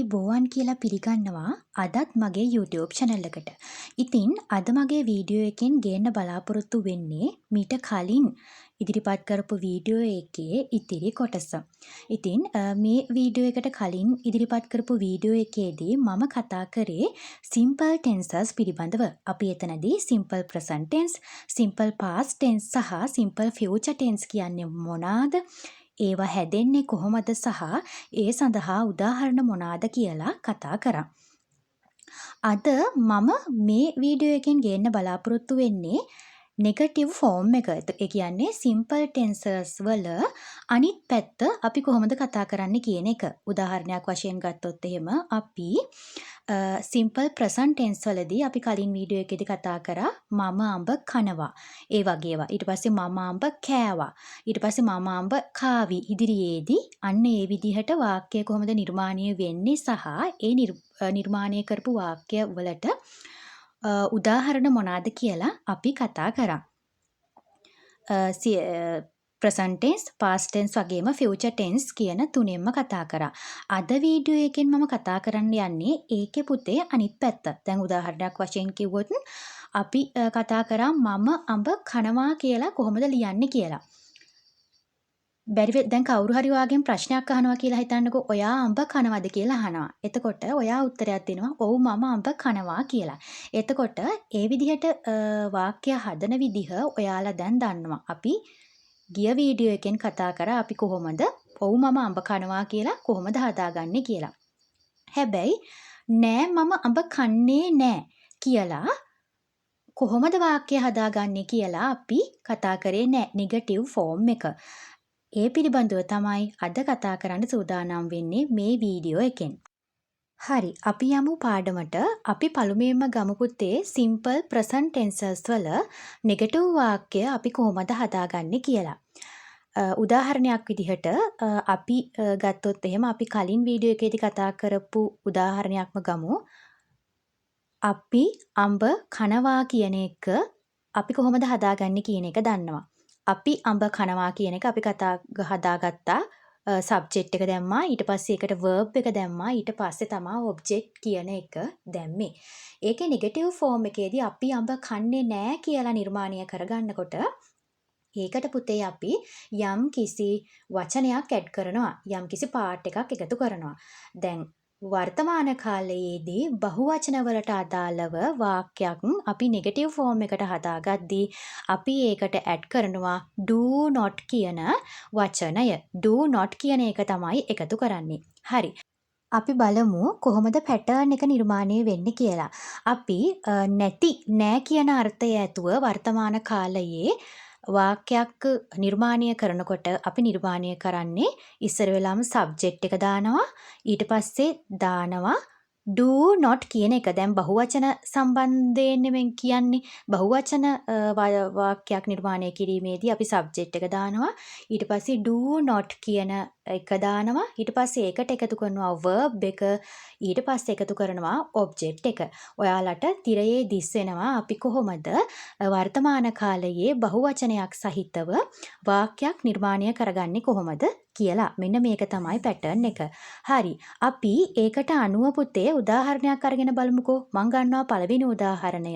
ආයුබෝවන් කියලා පිළිගන්නවා අදත් මගේ YouTube channel එකට. ඉතින් අද මගේ වීඩියෝ එකෙන් ගේන්න බලාපොරොත්තු වෙන්නේ මීට කලින් ඉදිරිපත් කරපු වීඩියෝ එකේ ඉතිරි කොටස. ඉතින් මේ වීඩියෝ එකට කලින් ඉදිරිපත් කරපු වීඩියෝ එකේදී මම කතා කරේ සිම්පල් ටෙන්සස් පිළිබඳව. අපි එතනදී simple present tense, simple past tense සහ සිම්පල් ෆියුචර් ටෙන්ස් කියන්නේ මොනාද? ඒවා හැදෙන්නේ කොහොමද සහ ඒ සඳහා උදාහරණ මොනාද කියලා කතා කරා. අද මම මේ වීඩියෝ එකෙන් ගේන්න බලාපොරොත්තු වෙන්නේ නෙගටිව් ෆෝම් එක. ඒ කියන්නේ සිම්පල් ටෙන්සස් වල අනිත් පැත්ත අපි කොහොමද කතා කරන්නේ කියන එක. උදාහරණයක් වශයෙන් ගත්තොත් එහෙම, අපි සිම්පල් ප්‍රසන්ට් ටෙන්ස් වලදී අපි කලින් වීඩියෝ එකේදී කතා කරා මම අඹ කනවා. ඒ වගේ ඒවා. ඊට පස්සේ මම අඹ කෑවා. ඊට පස්සේ මම අඹ කාවි. ඉදිරියේදී අන්න ඒ විදිහට වාක්‍ය කොහොමද නිර්මාණය වෙන්නේ සහ ඒ නිර්මාණය කරපු වාක්‍ය වලට උදාහරණ මොනාද කියලා අපි කතා කරා. ප්‍රසන්ට් ටෙන්ස්, පාස්ට් ටෙන්ස් වගේම ෆියුචර් ටෙන්ස් කියන තුනෙන්ම කතා කරා. අද වීඩියෝ එකෙන් මම කතා කරන්න යන්නේ ඒකේ පුතේ අනිත් පැත්ත. දැන් උදාහරණයක් වශයෙන් කිව්වොත්, අපි කතා කරා මම අඹ කනවා කියලා කොහොමද ලියන්නේ කියලා. බැරි දැන් කවුරු හරි ඔයාගෙන් ප්‍රශ්නයක් අහනවා කියලා හිතන්නකෝ. ඔයා අඹ කනවද කියලා අහනවා. එතකොට ඔයා උත්තරයක් දෙනවා ඔව්, මම අඹ කනවා කියලා. එතකොට ඒ විදිහට වාක්‍ය හදන විදිහ ඔයාලා දැන් දන්නවා. අපි ගිය වීඩියෝ එකෙන් කතා කරා අපි කොහොමද ඔව්, මම අඹ කනවා කියලා කොහොමද හදාගන්නේ කියලා. හැබැයි නෑ, මම අඹ කන්නේ නෑ කියලා කොහොමද වාක්‍ය හදාගන්නේ කියලා අපි කතා කරේ නෑ, නෙගටිව් ෆෝම් එක. ඒ පිළිබඳව තමයි අද කතා කරන්න සූදානම් වෙන්නේ මේ වීඩියෝ එකෙන්. හරි, අපි යමු පාඩමට. අපි පළමුවෙන්ම ගමු පුතේ සිම්පල් ප්‍රසන්ට් ටෙන්සස් වල නෙගටිව් වාක්‍ය අපි කොහොමද හදාගන්නේ කියලා. උදාහරණයක් විදිහට අපි ගත්තොත් එහෙම, අපි කලින් වීඩියෝ එකේදී කතා කරපු උදාහරණයක්ම ගමු. අපි අඹ කනවා කියන එක අපි කොහොමද හදාගන්නේ කියන එක දන්නවා. අපි අඹ කනවා කියන එක අපි කතා හදාගත්තා. සබ්ජෙක්ට් එක දැම්මා, ඊට පස්සේ ඒකට වර්බ් එක දැම්මා, ඊට පස්සේ තමා ඔබ්ජෙක්ට් කියන එක දැම්මේ. ඒකේ නෙගටිව් ෆෝම් එකේදී අපි අඹ කන්නේ නෑ කියලා නිර්මාණය කරගන්නකොට ඒකට පුතේ අපි යම් කිසි වචනයක් ඇඩ් කරනවා. යම් කිසි පාර්ට් එකක් එකතු කරනවා. දැන් වර්තමාන කාලයේදී බහුවචන වලට අදාළව වාක්‍යයක් අපි නෙගටිව් ෆෝම් එකට හදාගද්දී අපි ඒකට ඇඩ් කරනවා do not කියන වචනය. Do not කියන එක තමයි එකතු කරන්නේ. හරි. අපි බලමු කොහොමද පැටර්න් එක නිර්මාණය වෙන්නේ කියලා. අපි නැති, නෑ කියන අර්ථය ඇතුව වර්තමාන කාලයේ වාක්‍යයක් නිර්මාණය කරනකොට අපි නිර්මාණය කරන්නේ ඉස්සර වෙලාම සබ්ජෙක්ට් එක දානවා, ඊට පස්සේ දානවා do not කියන එක. දැන් බහුවචන සම්බන්ධයෙන් මම කියන්නේ. බහුවචන වාක්‍යයක් නිර්මාණය කිරීමේදී අපි සබ්ජෙක්ට් එක දානවා, ඊට පස්සේ do not කියන එක දානවා, ඊට පස්සේ ඒකට එකතු කරනවා verb එක, ඊට පස්සේ එකතු කරනවා ඔබ්ජෙක්ට් එක. ඔයාලට තිරයේ දිස් වෙනවා අපි කොහොමද වර්තමාන කාලයේ බහුවචනයක් සහිතව වාක්‍යයක් නිර්මාණය කරගන්නේ කොහොමද කියලා. මෙන්න මේක තමයි පැටර්න් එක. හරි. අපි ඒකට අනුව පුතේ උදාහරණයක් අරගෙන බලමුකෝ. මං ගන්නවා පළවෙනි උදාහරණය,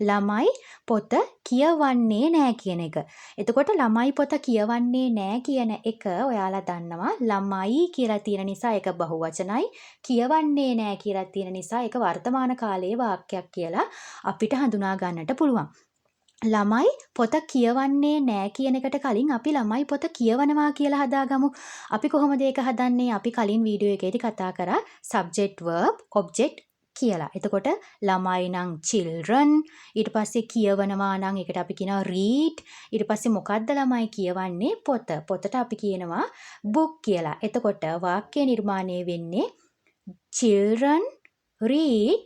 ළමයි පොත කියවන්නේ නෑ කියන එක. එතකොට ළමයි පොත කියවන්නේ නෑ කියන එක ඔයාලා දන්නවා, ළමයි කියලා තියෙන නිසා ඒක බහුවචනයි. කියවන්නේ නෑ කියලා තියෙන නිසා ඒක වර්තමාන කාලයේ වාක්‍යයක් කියලා අපිට හඳුනා ගන්නට පුළුවන්. ළමයි පොත කියවන්නේ නෑ කියන එකට කලින් අපි ළමයි පොත කියවනවා කියලා හදාගමු. අපි කොහොමද ඒක හදන්නේ? අපි කලින් වීඩියෝ එකේදී කතා කරා subject, verb, object කියලා. එතකොට ළමයි නම් children, ඊට පස්සේ කියවනවා නම් ඒකට අපි කියනවා read. ඊට පස්සේ මොකද්ද ළමයි කියවන්නේ? පොත. පොතට අපි කියනවා book කියලා. එතකොට වාක්‍ය නිර්මාණය වෙන්නේ "Children read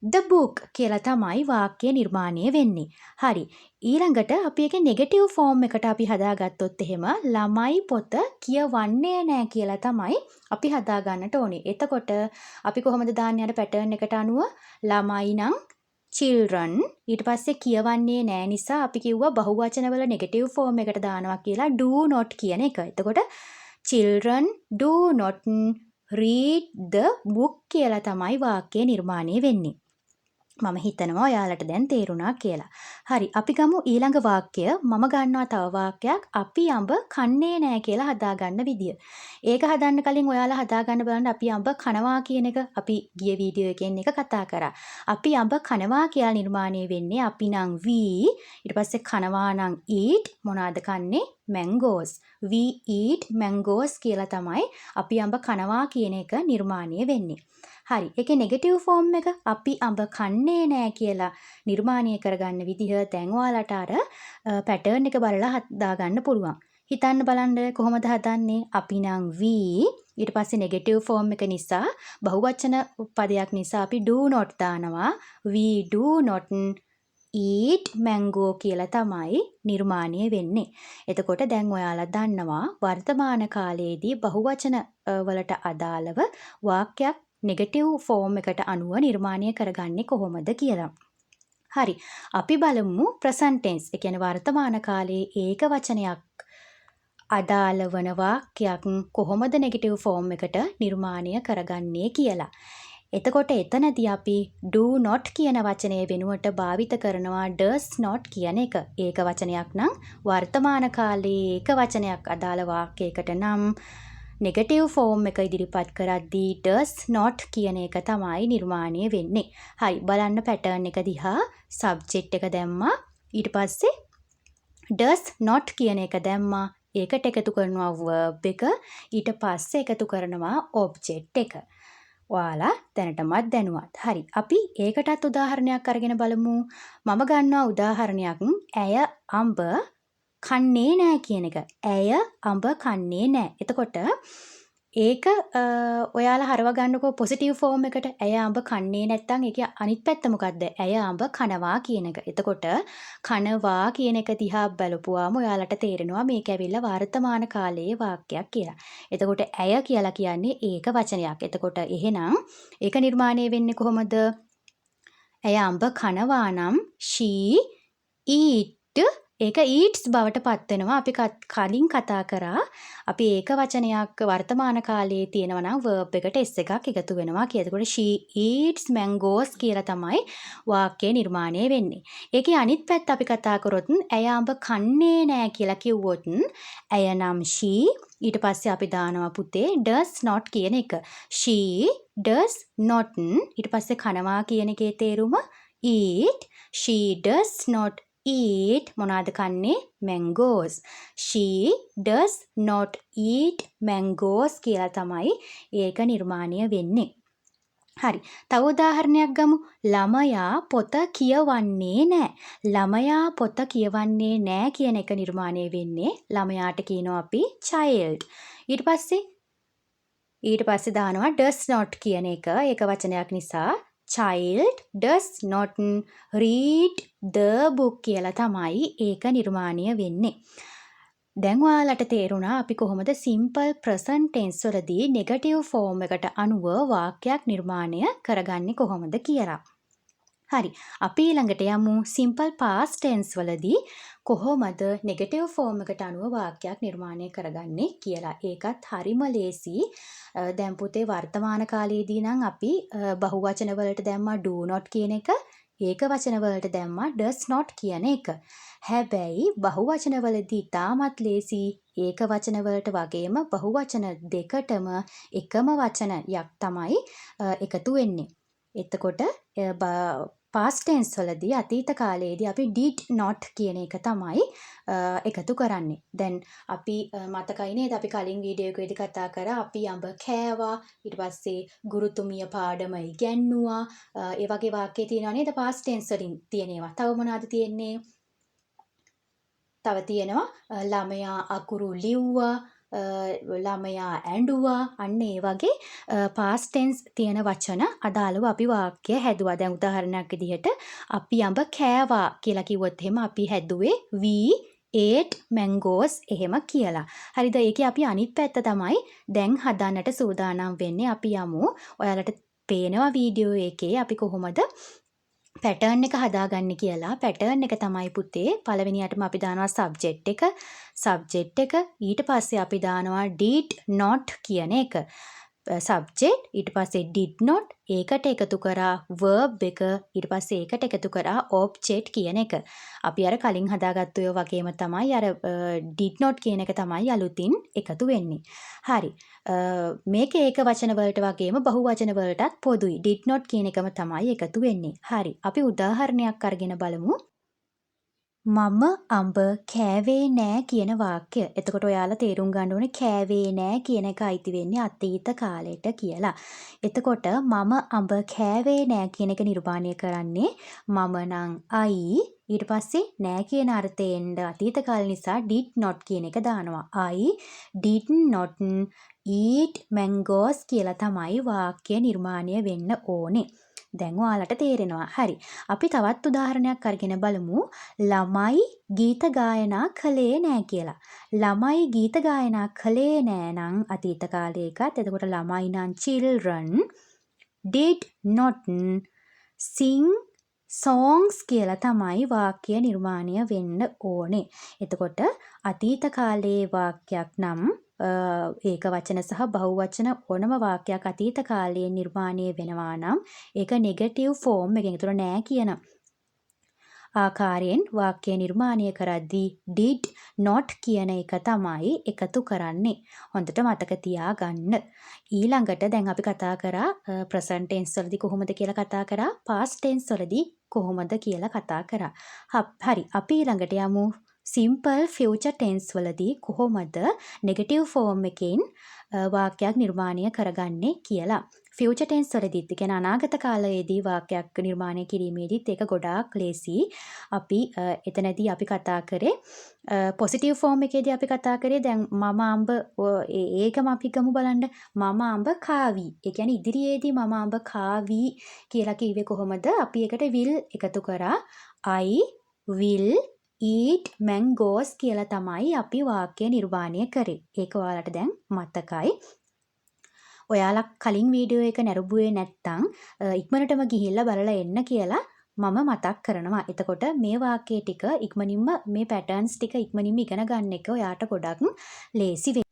the book" කියලා තමයි වාක්‍ය නිර්මාණය වෙන්නේ. හරි. ඊළඟට අපි ඒකේ නෙගටිව් ෆෝම් එකට අපි හදාගත්තොත් එහෙම, ළමයි පොත කියවන්නේ නෑ කියලා තමයි අපි හදාගන්නට ඕනේ. එතකොට අපි කොහොමද දාන්නේ අර පැටර්න් එකට අනුව? ළමයි නම් children, ඊට පස්සේ කියවන්නේ නෑ නිසා අපි කිව්වා බහුවචනවල නෙගටිව් ෆෝම් එකට දානවා කියලා do not කියන එක. එතකොට "Children do not read the book කියලා තමයි වාක්‍යය නිර්මාණය වෙන්නේ. මම හිතනවා ඔයාලට දැන් තේරුණා කියලා. හරි, අපි ගමු ඊළඟ වාක්‍යය. මම ගන්නවා තව වාක්‍යයක්, අපි අඹ කන්නේ නෑ කියලා හදාගන්න විදිය. ඒක හදන්න කලින් ඔයාලා හදාගන්න බලන්න අපි අඹ කනවා කියන එක. අපි ගිය වීඩියෝ එකෙන් එක කතා කරා. අපි අඹ කනවා කියලා නිර්මාණය වෙන්නේ අපි නම් we, ඊට පස්සේ කනවා නම් eat. මොනවාද කන්නේ? Mangoes. We eat mangoes කියලා තමයි අපි අඹ කනවා කියන එක නිර්මාණය වෙන්නේ. හරි. ඒකේ නෙගටිව් ෆෝම් එක, අපි අඹ කන්නේ නෑ කියලා නිර්මාණය කරගන්න විදිහ දැන් ඔයාලට අර පැටර්න් එක බලලා හදාගන්න පුළුවන්. හිතන්න බලන්න කොහොමද හදන්නේ? අපි නම් we, ඊට පස්සේ නෙගටිව් ෆෝම් එක නිසා, බහුවචන පදයක් නිසා අපි do not දානවා. We do not eat mango කියලා තමයි නිර්මාණය වෙන්නේ. එතකොට දැන් ඔයාලා දන්නවා වර්තමාන කාලයේදී බහුවචන වලට අදාළව වාක්‍යයක් නෙගටිව් ෆෝම් එකට අනුව නිර්මාණය කරගන්නේ කොහොමද කියලා. හරි. අපි බලමු ප්‍රසන්ට් ටෙන්ස්. ඒ කියන්නේ වර්තමාන කාලයේ ඒක වචනයක් අදාළ වන වාක්‍යයක් කොහොමද නෙගටිව් ෆෝම් එකට නිර්මාණය කරගන්නේ කියලා. එතකොට එතනදී අපි do not කියන වචනය වෙනුවට භාවිත කරනවා does not කියන එක. ඒක වචනයක් නම්, වර්තමාන කාලයේ ඒක වචනයක් අදාළ වාක්‍යයකට නම් නෙගටිව් ෆෝම් එක ඉදිරිපත් කරද්දී does not කියන එක තමයි නිර්මාණය වෙන්නේ. හරි, බලන්න පැටර්න් එක දිහා. සබ්ජෙක්ට් එක දැම්මා. ඊට පස්සේ does not කියන එක දැම්මා. ඒකට එකතු කරනවා verb එක. ඊට පස්සේ එකතු කරනවා ඔබ්ජෙක්ට් එක. ඔයාලා දැනටමත් දැනුවත්. හරි. අපි ඒකටත් උදාහරණයක් අරගෙන බලමු. මම ගන්නවා උදාහරණයක්, ඇය අඹ කන්නේ නෑ කියන එක. ඇය අඹ කන්නේ නෑ. එතකොට ඒක ඔයාලා හරව ගන්නකෝ පොසිටිව් ෆෝම් එකට. ඇය අඹ කන්නේ නැත්තම් ඒකේ අනිත් පැත්ත මොකද්ද? ඇය අඹ කනවා කියන එක. එතකොට කනවා කියන එක දිහා බලපුවාම ඔයාලට තේරෙනවා මේක ඇවිල්ලා වර්තමාන කාලයේ වාක්‍යයක් කියලා. එතකොට ඇය කියලා කියන්නේ ඒක වචනයක්. එතකොට එහෙනම් ඒක නිර්මාණය වෙන්නේ කොහොමද? ඇය අඹ කනවා නම් she eat, ඒක eats බවට පත් වෙනවා. අපි කලින් කතා කරා අපි ඒක වචනයක් වර්තමාන කාලයේ තියෙනවා නම් verb එකට s එකක් එකතු වෙනවා කියලා. එතකොට she eats mangoes කියලා තමයි වාක්‍යය නිර්මාණය වෙන්නේ. ඒකේ අනිත් පැත්ත අපි කතා කරොත්, ඇය අඹ කන්නේ නෑ කියලා කිව්වොත්, ඇය නම් she, ඊට පස්සේ අපි දානවා පුතේ does not කියන එක. She does not, ඊට පස්සේ කනවා කියන එකේ තේරුම eat. She does not eat. මොනවාද කන්නේ? Mangoes. She does not eat mangoes කියලා තමයි ඒක නිර්මාණය වෙන්නේ. හරි. තව උදාහරණයක් ගමු. ළමයා පොත කියවන්නේ නෑ. ළමයා පොත කියවන්නේ නෑ කියන එක නිර්මාණය වෙන්නේ ළමයාට කියනවා අපි child. ඊට පස්සේ දානවා does not කියන එක, ඒක වචනයක් නිසා. Child does not read the book කියලා තමයි ඒක නිර්මාණය වෙන්නේ. දැන් ඔයාලට තේරුණා අපි කොහොමද සිම්පල් ප්‍රසන්ට් ටෙන්ස් වලදී නෙගටිව් ෆෝම් එකට අනුව වාක්‍යයක් නිර්මාණය කරගන්නේ කොහොමද කියලා. හරි. අපි ඊළඟට යමු සිම්පල් පාස්ට් ටෙන්ස් වලදී කොහොමද නෙගටිව් ෆෝම් එකට අනුව වාක්‍යයක් නිර්මාණය කරගන්නේ කියලා. ඒකත් හරිම ලේසි. දැන් පුතේ, වර්තමාන කාලයේදී නම් අපි බහුවචන වලට දැම්මා do not කියන එක. ඒක වචන වලට දැම්මා does not කියන එක. හැබැයි බහුවචන වලදී ඉතාමත් ලේසි. ඒක වචන වලට වගේම බහුවචන දෙකටම එකම වචනයක් තමයි එකතු වෙන්නේ. එතකොට පාස්ට් ටෙන්ස් වලදී, අතීත කාලයේදී අපි did not කියන එක තමයි එකතු කරන්නේ. දැන් අපි මතකයි නේද, අපි කලින් වීඩියෝ එකේදී කතා කරා අපි අඹ කෑවා, ඊට පස්සේ ගුරුතුමිය පාඩම ඉගැන්නුවා, ඒ වගේ වාක්‍ය තියෙනවා නේද පාස්ට් ටෙන්ස් වලින් තියෙන ඒවා. තව මොනවද තියෙන්නේ? තව තියෙනවා ළමයා අකුරු ලිව්වා, ළමයා ඇඬුවා, අන්න ඒ වගේ පාස්ට් ටෙන්ස් තියෙන වචන අදාළව අපි වාක්‍ය හැදුවා. දැන් උදාහරණයක් විදිහට අපි අඹ කෑවා කියලා කිව්වොත් එහෙම අපි හැදුවේ we ate mangoes එහෙම කියලා. හරිද? ඒකේ අපි අනිත් පැත්ත තමයි දැන් හදන්නට සූදානම් වෙන්නේ. අපි යමු. ඔයාලට පේනවා වීඩියෝ එකේ අපි කොහොමද පැටර්න් එක හදාගන්නේ කියලා. පැටර්න් එක තමයි පුතේ, පළවෙනියටම අපි දානවා සබ්ජෙක්ට් එක. සබ්ජෙක්ට් එක ඊට පස්සේ අපි දානවා did not කියන එක. සබ්ජෙක්ට්, ඊට පස්සේ did not, ඒකට එකතු කරා verb එක, ඊට පස්සේ ඒකට එකතු කරා object කියන එක. අපි අර කලින් හදාගත්තු ඒවා වගේම තමයි අර did not කියන එක තමයි අලුතින් එකතු වෙන්නේ. හරි. මේක ඒක වචන වලට වගේම බහු වචන වලටත් පොදුයි. Did not කියන එකම තමයි එකතු වෙන්නේ. හරි. අපි උදාහරණයක් අරගෙන බලමු. මම අඹ කෑවේ නෑ කියන වාක්‍ය. එතකොට ඔයාලා තේරුම් ගන්න ඕනේ කෑවේ නෑ කියන එක අයිති වෙන්නේ අතීත කාලයට කියලා. එතකොට මම අඹ කෑවේ නෑ කියන එක නිර්මාණය කරන්නේ මම නම් I, ඊට පස්සේ නෑ කියන අර්ථයෙන් අතීත කාල නිසා did not කියන එක දානවා. I did not eat mangoes කියලා තමයි වාක්‍ය නිර්මාණය වෙන්න ඕනේ. දැන් ඔයාලට තේරෙනවා. හරි. අපි තවත් උදාහරණයක් අරගෙන බලමු. ළමයි ගීත ගායනා කළේ නෑ කියලා. ළමයි ගීත ගායනා කළේ නෑ නම් අතීත කාලේ එකත්. එතකොට ළමයි නම් children did not sing songs කියලා තමයි වාක්‍ය නිර්මාණය වෙන්න ඕනේ. එතකොට අතීත කාලයේ වාක්‍යයක් නම්, ඒක වචන සහ බහුවචන ඕනම වාක්‍යයක් අතීත කාලයේ නිර්මාණය වෙනවා නම් ඒක නෙගටිව් ෆෝම් එකෙන්, ඒතර නෑ කියන ආකාරයෙන් වාක්‍ය නිර්මාණය කරද්දී did not කියන එක තමයි එකතු කරන්නේ. හොඳට මතක තියාගන්න. ඊළඟට දැන් අපි කතා කරා ප්‍රසන්ට් ටෙන්ස් වලදී කොහොමද කියලා කතා කරා, පාස්ට් ටෙන්ස් වලදී කොහොමද කියලා කතා කරා. හරි. අපි ඊළඟට යමු සිම්පල් ෆියුචර් ටෙන්ස් වලදී කොහොමද නෙගටිව් ෆෝම් එකෙන් වාක්‍යයක් නිර්මාණය කරගන්නේ කියලා. ෆියුචර් ටෙන්ස් වලදීත්, ඒ කියන්නේ අනාගත කාලයේදී වාක්‍යයක් නිර්මාණය කිරීමේදීත් ඒක ගොඩාක් ලේසි. අපි එතනදී අපි කතා කරේ පොසිටිව් ෆෝම් එකේදී අපි කතා කරේ දැන් මම අඹ, ඒකම අපි ගමු බලන්න. මම අඹ කාවි. ඒ කියන්නේ ඉදිරියේදී මම අඹ කාවි කියලා කිව්වේ කොහොමද? අපි ඒකට will එකතු කරා. I will eat mangoes කියලා තමයි අපි වාක්‍ය නිර්මාණය කරේ. ඒක ඔයාලට දැන් මතකයි. ඔයාලා කලින් වීඩියෝ එක නැරඹුවේ නැත්තම් ඉක්මනටම ගිහිල්ලා බලලා එන්න කියලා මම මතක් කරනවා. එතකොට මේ වාක්‍ය ටික ඉක්මනින්ම, මේ පැටර්න්ස් ටික ඉක්මනින්ම ඉගෙන ගන්න එක ඔයාට ගොඩක් ලේසි වෙයි.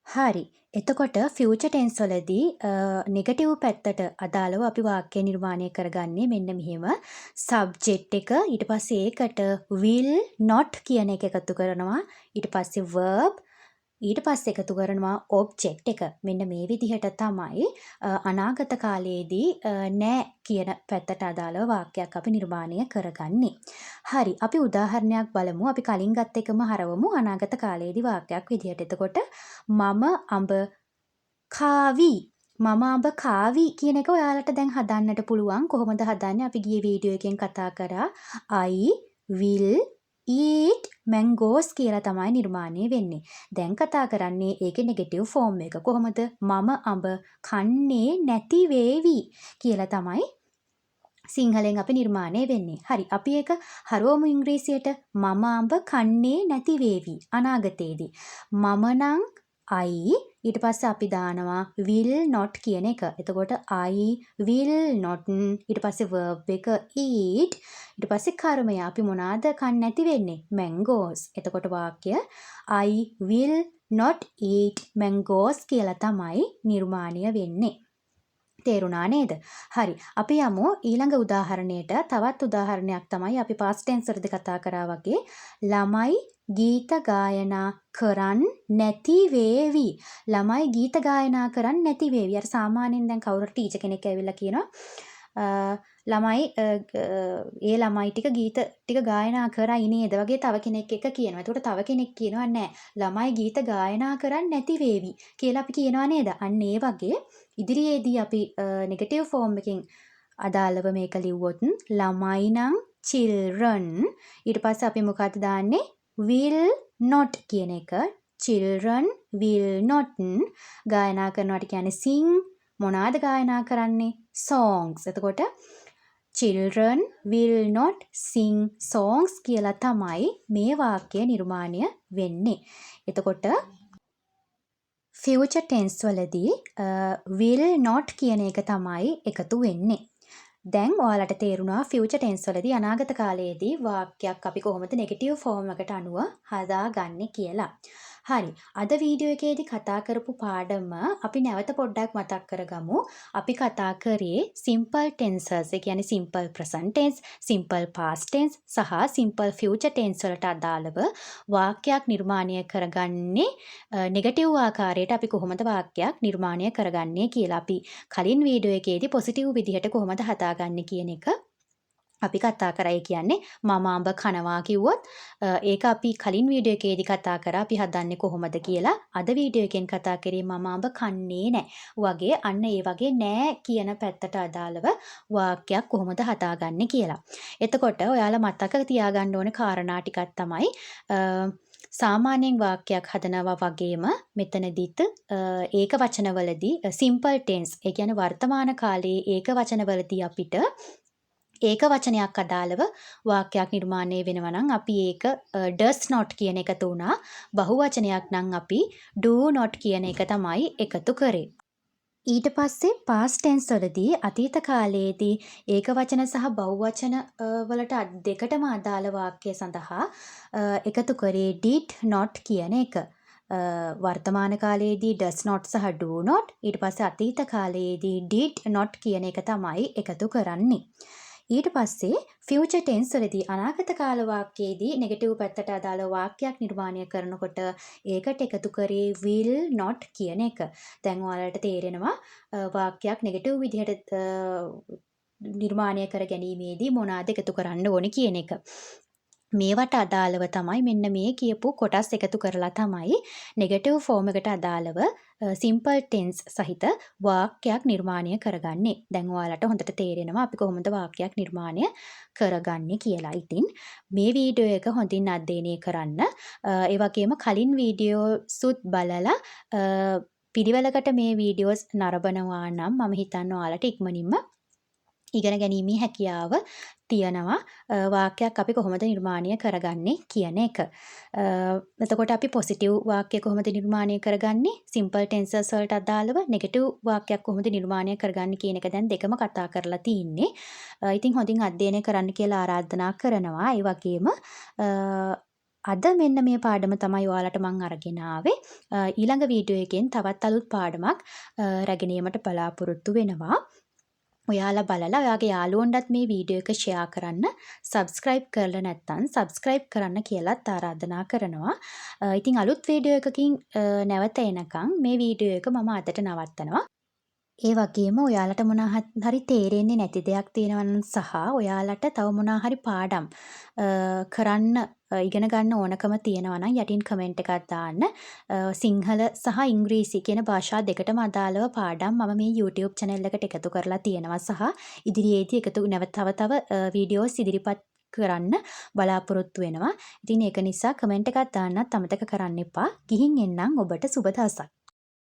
හරි. එතකොට ෆියුචර් ටෙන්ස් වලදී නෙගටිව් පැත්තට අදාළව අපි වාක්‍ය නිර්මාණය කරගන්නේ මෙන්න මෙහෙම. සබ්ජෙක්ට් එක, ඊට පස්සේ ඒකට will not කියන එක එකතු කරනවා, ඊට පස්සේ verb, ඊට පස්සේ එකතු කරනවා ඔබ්ජෙක්ට් එක. මෙන්න මේ විදිහට තමයි අනාගත කාලයේදී නෑ කියන පැත්තට අදාළව වාක්‍යයක් අපි නිර්මාණය කරගන්නේ. හරි. අපි උදාහරණයක් බලමු. අපි කලින් ගත්ත එකම හරවමු අනාගත කාලයේදී වාක්‍යයක් විදිහට. එතකොට මම අඹ කාවි. මම අඹ කාවි කියන එක ඔයාලට දැන් හදන්නට පුළුවන්. කොහොමද හදන්නේ? අපි ගිය වීඩියෝ එකෙන් කතා කරා. I will eat mangoes කියලා තමයි නිර්මාණය වෙන්නේ. දැන් කතා කරන්නේ ඒකේ නෙගටිව් ෆෝම් එක. කොහොමද? මම අඹ කන්නේ නැති වේවි කියලා තමයි සිංහලෙන් අපි නිර්මාණය වෙන්නේ. හරි. අපි ඒක හරවමු ඉංග්‍රීසියට. මම අඹ කන්නේ නැති වේවි අනාගතයේදී. මම නම් I, ඊට පස්සේ අපි දානවා will not කියන එක. එතකොට I will not, ඊට පස්සේ verb එක eat, ඊට පස්සේ කර්මය, අපි මොනවාද කන්නේ නැති වෙන්නේ? Mangoes. එතකොට වාක්‍ය I will not eat mangoes කියලා තමයි නිර්මාණය වෙන්නේ. තේරුණා නේද? හරි. අපි යමු ඊළඟ උදාහරණයට. තවත් උදාහරණයක් තමයි අපි past tense වලදී කතා කරා වගේ ළමයි ගීත ගායනා කරන් නැති වේවි. ළමයි ගීත ගායනා කරන් නැති වේවි. අර සාමාන්‍යයෙන් දැන් කවුරු හරි ටීචර් කෙනෙක් ඇවිල්ලා කියනවා ළමයි, ඒ ළමයි ටික ගීත ටික ගායනා කරයි නේද වගේ තව කෙනෙක් එක්ක කියනවා. එතකොට තව කෙනෙක් කියනවා නෑ, ළමයි ගීත ගායනා කරන් නැති වේවි කියලා අපි කියනවා නේද? අන්න ඒ වගේ ඉදිරියේදී අපි නෙගටිව් ෆෝම් එකකින් අදාළව මේක ලිව්වොත් ළමයි නම් children, ඊට පස්සේ අපි මොකද්ද දාන්නේ? Will not කියන එක. Children will not, ගායනා කරනවට කියන්නේ sing, මොනවාද ගායනා කරන්නේ? Songs. එතකොට children will not sing songs කියලා තමයි මේ වාක්‍ය නිර්මාණය වෙන්නේ. එතකොට ෆියුචර් ටෙන්ස් වලදී will not කියන එක තමයි එකතු වෙන්නේ. දැන් ඔයාලට තේරුණා ෆියුචර් ටෙන්ස් වලදී, අනාගත කාලයේදී වාක්‍යයක් අපි කොහොමද නෙගටිව් ෆෝම් එකට අනුව හදාගන්නේ කියලා. හරි. අද වීඩියෝ එකේදී කතා කරපු පාඩම අපි නැවත පොඩ්ඩක් මතක් කරගමු. අපි කතා කරේ සිම්පල් ටෙන්සස්, ඒ කියන්නේ simple present tense, simple past tense සහ සිම්පල් ෆියුචර් ටෙන්ස් වලට අදාළව වාක්‍යයක් නිර්මාණය කරගන්නේ නෙගටිව් ආකාරයට අපි කොහොමද වාක්‍යයක් නිර්මාණය කරගන්නේ කියලා. අපි කලින් වීඩියෝ එකේදී පොසිටිව් විදිහට කොහොමද හදාගන්නේ කියන එක අපි කතා කරා. ඒ කියන්නේ මම අඹ කනවා කිව්වොත් ඒක අපි කලින් වීඩියෝ එකේදී කතා කරා අපි හදන්නේ කොහොමද කියලා. අද වීඩියෝ එකෙන් කතා කරේ මම අඹ කන්නේ නෑ වගේ, අන්න ඒ වගේ නෑ කියන පැත්තට අදාළව වාක්‍යයක් කොහොමද හදාගන්නේ කියලා. එතකොට ඔයාලා මතක තියාගන්න ඕන කාරණා ටිකක් තමයි, සාමාන්‍යයෙන් වාක්‍යයක් හදනවා වගේම මෙතනදිත් ඒක වචනවලදී, සිම්පල් ටෙන්ස්, ඒ කියන්නේ වර්තමාන කාලයේ ඒක වචනවලදී අපිට ඒක වචනයක් අදාළව වාක්‍යයක් නිර්මාණය වෙනවා නම් අපි ඒක does not කියන එකතු වුණා. බහු වචනයක් නම් අපි do not කියන එක තමයි එකතු කරේ. ඊට පස්සේ past tense වලදී, අතීත කාලයේදී ඒක වචන සහ බහු වචන වලට දෙකටම අදාළ වාක්‍ය සඳහා එකතු කරේ did not කියන එක. වර්තමාන කාලයේදී does not සහ do not, ඊට පස්සේ අතීත කාලයේදී did not කියන එක තමයි එකතු කරන්නේ. ඊට පස්සේ ෆියුචර් ටෙන්ස් වලදී, අනාගත කාල වාක්‍යයේදී නෙගටිව් පැත්තට අදාළ වාක්‍යයක් නිර්මාණය කරනකොට ඒකට එකතු කරේ will not කියන එක. දැන් ඔයාලට තේරෙනවා වාක්‍යයක් නෙගටිව් විදිහට නිර්මාණය කර ගැනීමේදී මොනවාද එකතු කරන්න ඕනේ කියන එක. මේවට අදාළව තමයි මෙන්න මේ කියපු කොටස් එකතු කරලා තමයි නෙගටිව් ෆෝම් එකට අදාළව සිම්පල් ටෙන්ස් සහිත වාක්‍යයක් නිර්මාණය කරගන්නේ. දැන් ඔයාලට හොඳට තේරෙනවා අපි කොහොමද වාක්‍යයක් නිර්මාණය කරගන්නේ කියලා. ඉතින් මේ වීඩියෝ එක හොඳින් අධ්‍යයනය කරන්න. ඒ වගේම කලින් වීඩියෝසුත් බලලා පිළිවෙලකට මේ වීඩියෝස් නරඹනවා නම් මම හිතන්නේ ඔයාලට ඉක්මනින්ම ඉගෙන ගැනීමේ හැකියාව තියනවා වාක්‍යයක් අපි කොහොමද නිර්මාණය කරගන්නේ කියන එක. එතකොට අපි පොසිටිව් වාක්‍ය කොහොමද නිර්මාණය කරගන්නේ, සිම්පල් ටෙන්සස් වලට අදාළව නෙගටිව් වාක්‍යයක් කොහොමද නිර්මාණය කරගන්නේ කියන එක දැන් දෙකම කතා කරලා තින්නේ. ඉතින් හොඳින් අධ්‍යයනය කරන්න කියලා ආරාධනා කරනවා. ඒ වගේම අද මෙන්න මේ පාඩම තමයි ඔයාලට මං අරගෙන ආවේ. ඊළඟ වීඩියෝ එකෙන් තවත් අලුත් පාඩමක් රැගෙන ඒමට බලාපොරොත්තු වෙනවා. ඔයාලා බලලා ඔයාගේ යාළුවන්ටත් මේ වීඩියෝ එක ෂෙයා කරන්න. සබ්ස්ක්‍රයිබ් කරලා නැත්නම් සබ්ස්ක්‍රයිබ් කරන්න කියලත් ආරාධනා කරනවා. ඉතින් අලුත් වීඩියෝ එකකින් නැවත එනකන් මේ වීඩියෝ එක මම අදට නවත්තනවා. ඒ වගේම ඔයාලට මොනවා හරි තේරෙන්නේ නැති දෙයක් තියෙනවා නම් සහ ඔයාලට තව මොනවා හරි පාඩම් කරන්න, ඉගෙන ගන්න ඕනකම තියෙනවා නම් යටින් කමෙන්ට් එකක් දාන්න. සිංහල සහ ඉංග්‍රීසි කියන භාෂා දෙකටම අදාළව පාඩම් මම මේ YouTube channel එකට එකතු කරලා තියෙනවා සහ ඉදිරියේදී එකතු නැවත තව තව වීඩියෝස් ඉදිරිපත් කරන්න බලාපොරොත්තු වෙනවා. ඉතින් ඒක නිසා කමෙන්ට් එකක් දාන්නත් අමතක කරන්න එපා. ගිහින් එන්නම්. ඔබට සුබ දවසක්.